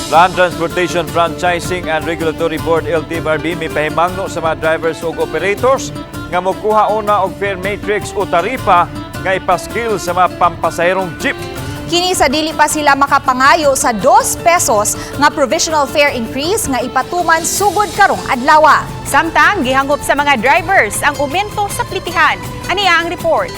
Land Transportation Franchising and Regulatory Board, LTFRB, mipahimangno sa mga drivers ug operators nga mokuha una og fare matrix o taripa nga ipaskil sa mga pampasaherong jeep. Kini sa dili pa sila makapangayo sa 2 pesos nga provisional fare increase nga ipatuman sugod karong adlawa. Samtang gihangop sa mga drivers ang umento sa plitihan. Aniya ang report.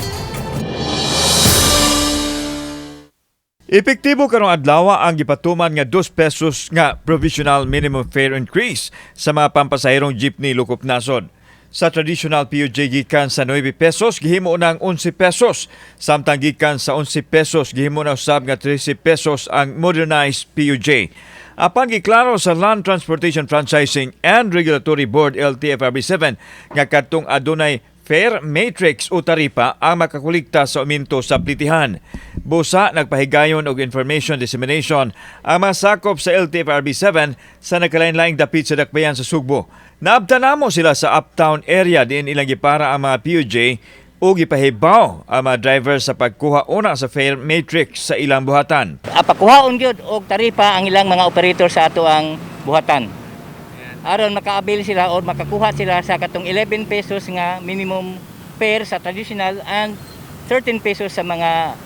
Epektibo karong adlaw ang gipatuman nga 2 pesos nga provisional minimum fare increase sa mga pampasaherong jeepney lokop nasod. Sa traditional PUJ, gikan sa 9 pesos gihimo ng 11 pesos, samtang gikan sa 11 pesos gihimo na usab nga 13 pesos ang modernized PUJ. Apan giklaro sa Land Transportation Franchising and Regulatory Board, LTFRB 7, nga kadtong adunay fare matrix o taripa ang makakulikta sa uminto sa plitihan. Busa nagpahigayon og information dissemination ang mga sakop sa LTFRB 7 sa nakalain-laing dapit sa dakbayan sa Sugbo. Naabtan namo sila sa uptown area diin ilang gipara ang mga PUJ ug gipahibaw ang mga driver sa pagkuha una sa fare matrix sa ilang buhatan. Pakuhaon gyud og taripa ang ilang mga operator sa ato ang buhatan. Aron makaabil sila or makakuha sila sa katong 11 pesos nga minimum fare sa traditional and 13 pesos sa mga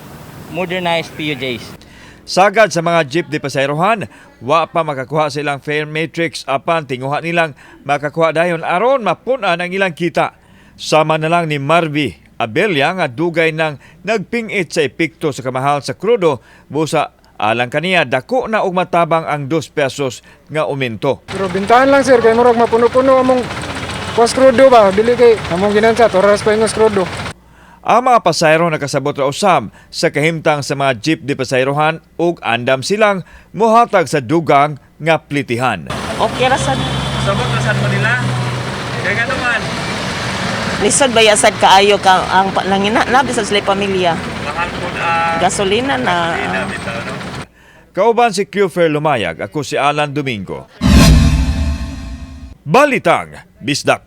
modernized PUJs. Sagad sa mga jeep de pasayrohan, wa pa makakuha sa ilang fare matrix, apan tinguha nilang makakuha dayon aron mapun-an ang ilang kita. Sama na lang ni Marvi Abella nga dugay nang nagpingit sa epekto sa kamahal sa krudo, busa alang kaniya dako na og matabang ang 2 pesos nga uminto. Pero bintahan lang, sir, kay murag mapuno-puno among kuas krudo ba, dili kay among ginansa oras pa ingos krudo. Ang mga pasahero nakasabot ra usab sa kahimtang sa mga jeep de pasayrohan ug andam silang mohatag sa dugang nga plitihan. Okay ra sad. Sabot ra sad mo nila. Kay nga naman, Lisod ba sad kaayo ka ang nangina na bisag sila pamilya. Mahal po ang Gasolina na. Kauban si Cleofer Lumayag, ako si Alan Domingo. Balitang Bisdak.